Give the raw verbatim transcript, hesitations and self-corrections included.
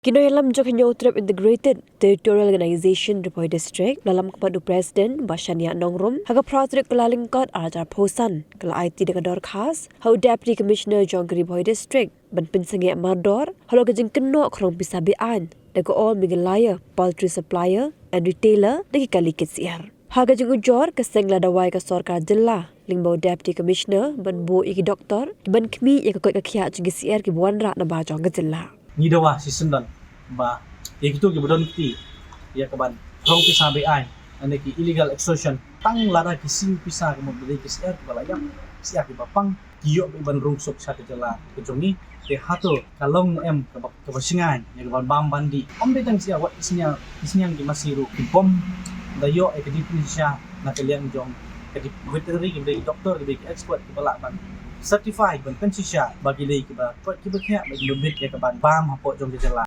Ki nongïalam jong ka Hynñiewtrep Integrated Territorial Organization Ri Bhoi District, la lam khmat u President Bah Shaniah Nongrum, ha ka phra tarik Kyllalyngkot arhajar arphew san, ka la aiti da ka dorkhas ha u Deputy Commissioner jong ka Ri Bhoi District ban pynsangeh mardor halor ka jingkynnoh khrong pisa be-aiñ da ka All Meghalaya Poultry Supplier and Retailer da ki kali kit syiar. Ha ka jingujor, ka seng la dawa ïa ka sorkar jylla lyngba u Deputy Commissioner ban buh ïa ki doktor kiban khmih ïa ka koit ka khiah jong ki syiar kiba wanrah na bah jong ka jylla. Ngi dawa shisyndon ba ïa kito kiba don kti ïa kaban khrong pisa be-aiñ, lane ki illegal extortion, tang lada ki sing pisa ka mut ba dei ki syiar kiba la ïap, syiar kiba pang, ki ïoh beit ban rung suk sha ka jylla ka jong ngi. Te hato ka long ne em kaba, kaba shngaiñ ïa kaban bam ban dih? Ym dei tang syiar, wat ki sniang, ki sniang ki masi ruh ki bym da ïoh ïa ka dei pynshisha na ka liang jong ka dei veterinary, kiba dei ki doktor, kiba dei ki expert kiba lah ban certify, ban pynshisha ba ki dei kiba koit kiba khiah, ba ki bym bit ïa kaban bam hapoh jong ka jylla.